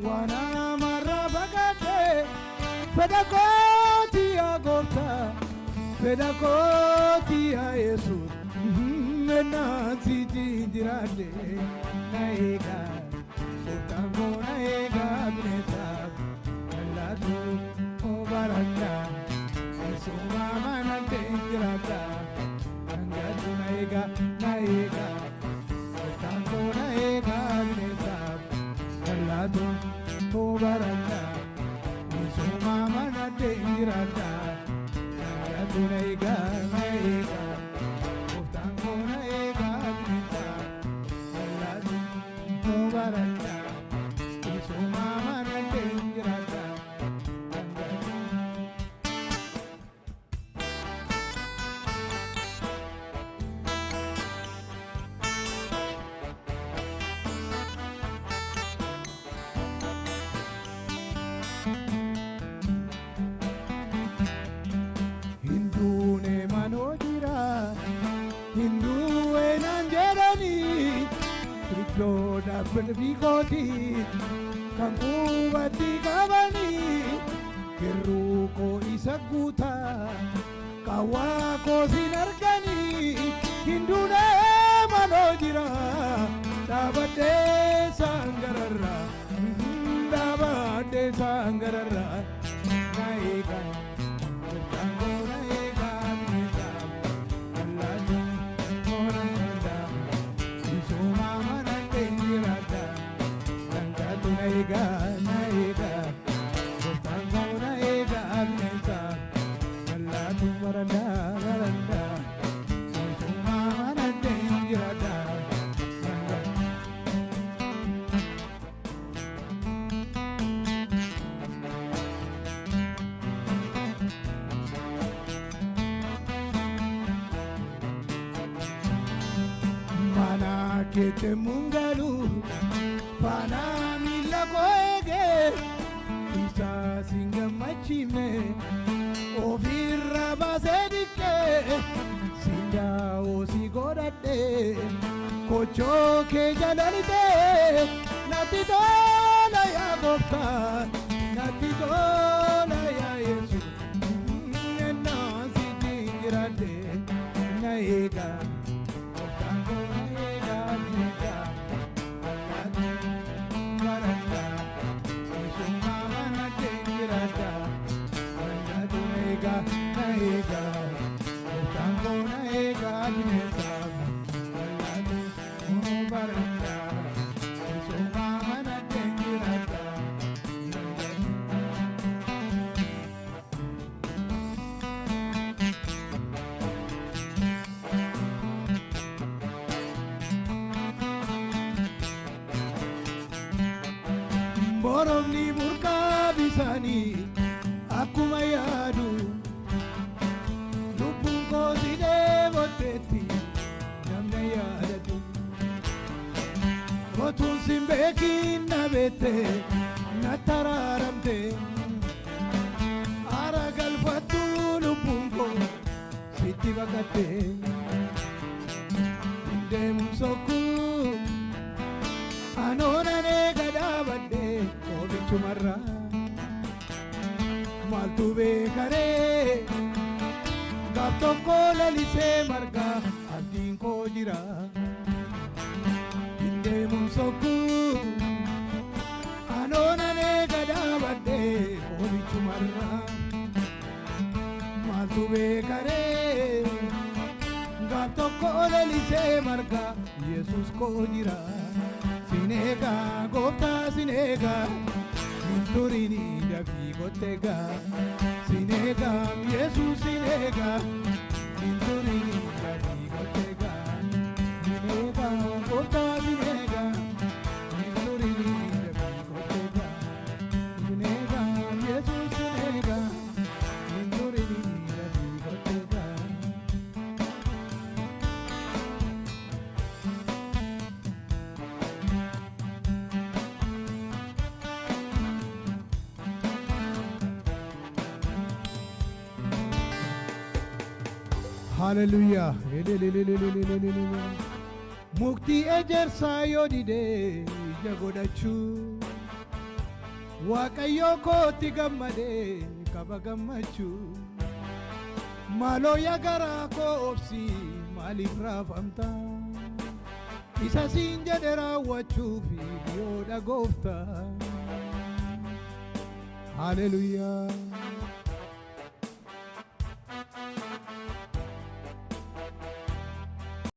Waan hamarraa fagaadhe, fedha kooti yaa Gooftaa, fedha kooti yaa Yesuus, ennaan sitti jiraadhe. Na eegaa Gooftaan koo, na eegaa, bineensaaf lallaatu koo baradha, isuma manadhee jiraadha dhangaatu. Na eegaa, na eegaa Gooftaan koo, na eegaa, bineensaaf lallaatu koo baradha, isuma manadhee jiraadha dhangaatu. Na eegaa, na eegaa Gooftaan koo, na eegaa, bineensaaf lallaatu koo baradha, isuma manadhee jiraadha dhangaatu. Hinduune manoo jira, hinduue naan jedhanii, iddoo dhaabbatni kooti kan qubatti qabanii, kirruu koo isa guutaa, qawwaa koo sin arganii. Hinduune manoo jira, dhaabadhee sangararraa, dhaabadhee sangararraa. Na eegaa Gooftaan koo, na eegaa, bineensaaf lallaatu horadha, isuma manadhee jiraadha dhangaatu. Na eegaa, na eegaa Gooftaan koo, na eegaa, bineensaaf lallaatu baradha, baradha, isuma manadhee jiraadha dhangaatu. Mana keetti mungalu faana miila koo eegee, isa sin gammachiifne ofirra baasee dhiqee, sindaa'oo si godhadhee, kochoo kee jala lixee, natti tola yaa Gooftaa, natti tola yaa Yesuus, ennaan sitti jiraadhe. Na eegaa Gooftaan koo, na eegaa, bineensaa lallaatu baradha, isuma manadhee jiraadha dhangaatu. Na eegaa, na eegaa Gooftaan koo, na eegaa, bineensaa lallaatu baradha, isuma manadhee jiraadha dhangaatu. Borofni burqaa bisaanii akkuma yaadu, lubbuun koo si dheebotteetti, namna yaadatu. Otuun sin beekin na beette, na taraaramte, aara galfattu lubbuun koo sitti baqatte. Hin deemuun sokkuu anoonaan eega dhaabadhe qoobichumarraa, maaltu beekaree, gaaf tokko lalisee margaa, abdiin koo jira. Hin deemuun sokkuu anoonaan eega dhaabadhe qoobichumarraa, maaltu beekaree, gaaf tokko lalisee margaa, Yesus koo jira. Sin eegaa Gooftaa, sin eegaa, hin turini, dafii kotteegaa. Sin eegaa Yesus, sin eegaa, hin turini, dafii kotteegaa. Sin eegaa Gooftaa, sin eegaa, hin turini, dafii kotteegaa. Sin eegaa Yesus, sin eegaa, hin turini, dafii kotteegaa. Haleluuyaa. Mukti ejersaa yoo didee ija godhachuu, Waaqayyoo kootti gammadee qaba gammachuu. Maaloo yaa garaa koo obsi, maaliif raafamta? Isa siin jedhe raawwachuuf dhiyoodha gooftaa. Haleluuyaa.